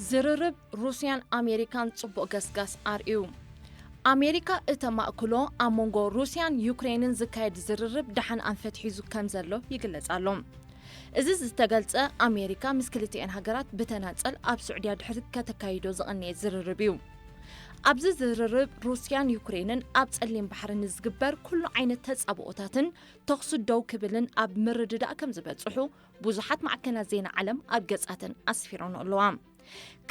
ዝርርብ ሩስያን ኣሜሪካን ጽቡቕ ገስጋስ ኣርእዩ። ኣሜሪካ እተማእክሎ ኣብ መንጎ ሩስያን ዩክሬንን ዝካየድ ዝርርብ ደሓን ኣንፈት ሒዙ ከም ዘሎ ይግለጽ ኣሎ። እዚ ዝተገልጸ ኣሜሪካ ምስ ክልቲኤን ሃገራት ብተናጸል ኣብ ስዑድያ ድሕሪ ከተካይዶ ዝቐነየ ዝርርብ እዩ። ኣብዚ ዝርርብ ሩስያን ዩክሬንን ኣብ ጸሊም ባሕሪ ንዝግበር ኩሉ ዓይነት ተጻብኦታትን ተኹሲ ደው ክብልን ኣብ ምርድዳእ ከም ዝበጽሑ ብዙሓት ማዕከናት ዜና ዓለም ኣብ ገጻተን ኣስፊረን ኣለዋ።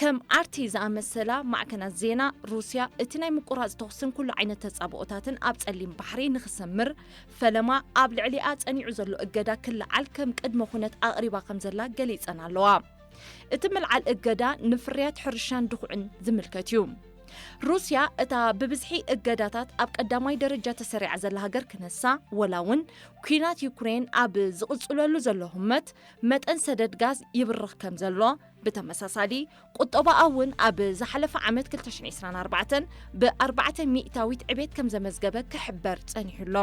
ከም ኣርቲ ዝኣመሰላ ማዕከናት ዜና ሩስያ እቲ ናይ ምቁራጽ ተኹስን ኩሉ ዓይነት ተጻብኦታትን ኣብ ጸሊም ባሕሪ ንኽሰምር ፈለማ ኣብ ልዕሊኣ ጸኒዑ ዘሎ እገዳ ክለዓል ከም ቅድመ ኩነት ኣቕሪባ ከም ዘላ ገሊጸን ኣለዋ። እቲ ምልዓል እገዳ ንፍርያት ሕርሻን ድኹዕን ዝምልከት እዩ። ሩስያ እታ ብብዝሒ እገዳታት ኣብ ቀዳማይ ደረጃ ተሰሪዓ ዘላ ሃገር ክነሳ፣ ወላ እውን ኲናት ዩክሬን ኣብ ዝቕጽለሉ ዘሎ ህመት መጠን ሰደድ ጋዝ ይብርኽ ከም ዘሎ፣ ብተመሳሳሊ ቁጠባኣ እውን ኣብ ዝሓለፈ ዓመት ክልተ ሽሕን ዕስራን ኣርባዕተን ብ ኣርባዕተ ሚእታዊት ዕቤት ከም ዘመዝገበ ክሕበር ጸኒሑ ኣሎ።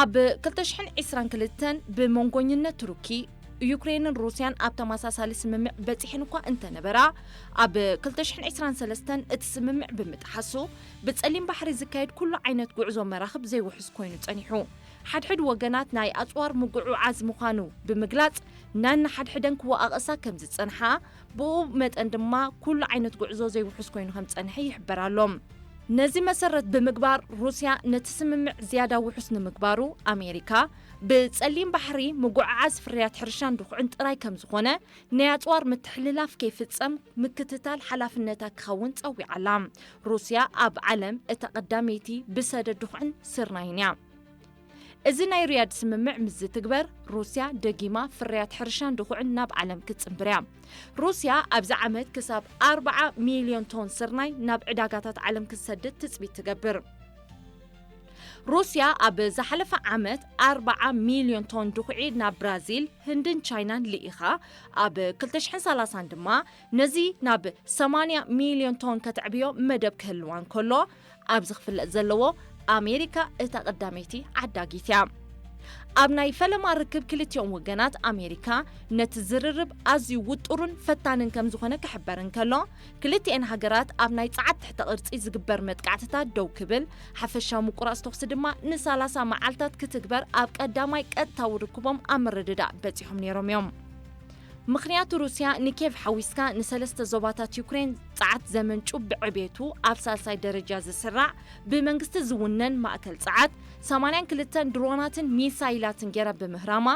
ኣብ ክልተ ሽሕን ዕስራን ክልተን ብመንጎኝነት ቱርኪ፣ ዩክሬንን ሩስያን ኣብ ተመሳሳሊ ስምምዕ በጺሐን እኳ እንተነበራ፣ ኣብ ክልተ ሽሕን ዕስራን ሰለስተን እቲ ስምምዕ ብምጥሓሱ ብጸሊም ባሕሪ ዝካየድ ኩሉ ዓይነት ጉዕዞ መራኽብ ዘይውሑስ ኮይኑ ጸኒሑ። ሓድሕድ ወገናት ናይ ኣጽዋር ምጉዕዓዝ ምዃኑ ብምግላጽ፣ ነንሓድሕደን ክወቓቐሳ ከም ዝጸንሓ፣ ብኡ መጠን ድማ ኩሉ ዓይነት ጉዕዞ ዘይውሑስ ኮይኑ ከም ዝጸንሐ ይሕበር ኣሎ። ነዚ መሰረት ብምግባር፣ ሩስያ ነቲ ስምምዕ ዝያዳ ውሑስ ንምግባሩ፣ ኣሜሪካ ብጸሊም ባሕሪ ምጉዕዓዝ ፍርያት ሕርሻን ድኹዕን ጥራይ ከም ዝኾነ፣ ናይ ኣጽዋር ምትሕልላፍ ከይፍጸም ምክትታል ሓላፍነታ ክኸውን ጸዊዓ ኣላ። ሩስያ ኣብ ዓለም እታ ቀዳመይቲ ብሰደድ ድኹዕን ስርናይን እያ። እዚ ናይ ሪያድ ስምምዕ ምስ ዝትግበር፣ ሩስያ ደጊማ ፍርያት ሕርሻን ድኹዕን ናብ ዓለም ክትጽንብር እያ። ሩስያ ኣብዚ ዓመት ክሳብ ኣርብዓ ሚልዮን ቶን ስርናይ ናብ ዕዳጋታት ዓለም ክትሰድድ ትጽቢት ትገብር። ሩስያ ኣብ ዝሓለፈ ዓመት ኣርብዓ ሚልዮን ቶን ድኹዒ ናብ ብራዚል፣ ህንድን ቻይናን ልኢኻ፣ ኣብ ክልተ ሽሕን ሰላሳን ድማ ነዚ ናብ ሰማንያ ሚልዮን ቶን ከተዕብዮ መደብ ክህልዋ እንከሎ፣ ኣብዚ ክፍለጥ ዘለዎ ኣሜሪካ እታ ቀዳመይቲ ዓዳጊት እያ። ኣብ ናይ ፈለማ ርክብ ክልቲኦም ወገናት ኣሜሪካ ነቲ ዝርርብ ኣዝዩ ውጡርን ፈታንን ከም ዝኾነ ክሕበር እንከሎ፣ ክልቲኤን ሃገራት ኣብ ናይ ጸዓት ትሕተ ቅርጺ ዝግበር መጥቃዕትታት ደው ክብል፣ ሓፈሻዊ ምቁራጽ ተኹሲ ድማ ንሰላሳ መዓልታት ክትግበር ኣብ ቀዳማይ ቀጥታዊ ርክቦም ኣብ ምርድዳእ በጺሖም ነይሮም እዮም። ምኽንያቱ ሩስያ ንኬቭ ሓዊስካ ንሰለስተ ዞባታት ዩክሬን ጸዓት ዘመንጩ ብዕቤቱ ኣብ ሳልሳይ ደረጃ ዝስራዕ ብመንግስቲ ዝውነን ማእከል ጸዓት ሰማንያን ክልተን ድሮናትን ሚሳይላትን ገይራ ብምህራማ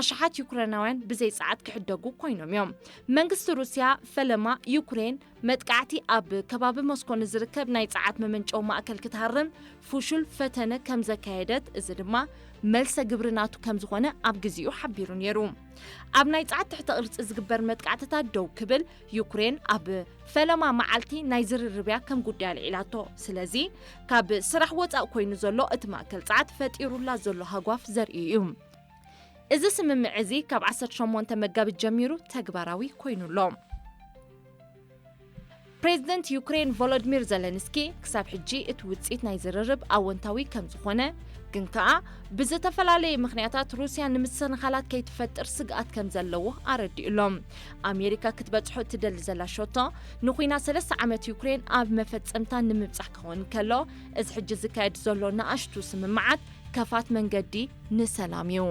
ኣሽሓት ዩክሬናውያን ብዘይ ጸዓት ክሕደጉ ኮይኖም እዮም። መንግስቲ ሩስያ ፈለማ ዩክሬን መጥቃዕቲ ኣብ ከባቢ ሞስኮ ንዝርከብ ናይ ጸዓት መመንጨዊ ማእከል ክትሃርም ፍሹል ፈተነ ከም ዘካየደት፣ እዚ ድማ መልሰ ግብሪ ናቱ ከም ዝኾነ ኣብ ግዜኡ ሓቢሩ ነይሩ። ኣብ ናይ ጸዓት ትሕተ ቅርጺ ዝግበር መጥቃዕትታት ደው ክብል ዩክሬን ኣብ ፈለማ መዓልቲ ናይ ዝርርብያ ከም ጉዳይ ኣልዒላቶ። ስለዚ ካብ ስራሕ ወጻእ ኮይኑ ዘሎ እቲ ማእከል ጸዓት ፈጢሩላ ዘሎ ሃጓፍ ዘርኢ እዩ። እዚ ስምምዕ እዚ ካብ ዓሰርተ ሸሞንተ መጋቢት ጀሚሩ ተግባራዊ ኮይኑ ኣሎ። ፕሬዝደንት ዩክሬን ቮሎዲሚር ዘለንስኪ ክሳብ ሕጂ እቲ ውጽኢት ናይ ዝርርብ ኣወንታዊ ከም ዝኾነ፣ ግን ከኣ ብዝተፈላለየ ምኽንያታት ሩስያ ንምስንኻላት ከይትፈጥር ስግኣት ከም ዘለዎ ኣረዲኡ ኣሎ። ኣሜሪካ ክትበጽሖ እትደሊ ዘላ ሸቶ ንኹናት ሰለስተ ዓመት ዩክሬን ኣብ መፈጸምታ ንምብጻሕ ክኸውን ከሎ፣ እዚ ሕጂ ዝካየድ ዘሎ ንኣሽቱ ስምምዓት ከፋት መንገዲ ንሰላም እዩ።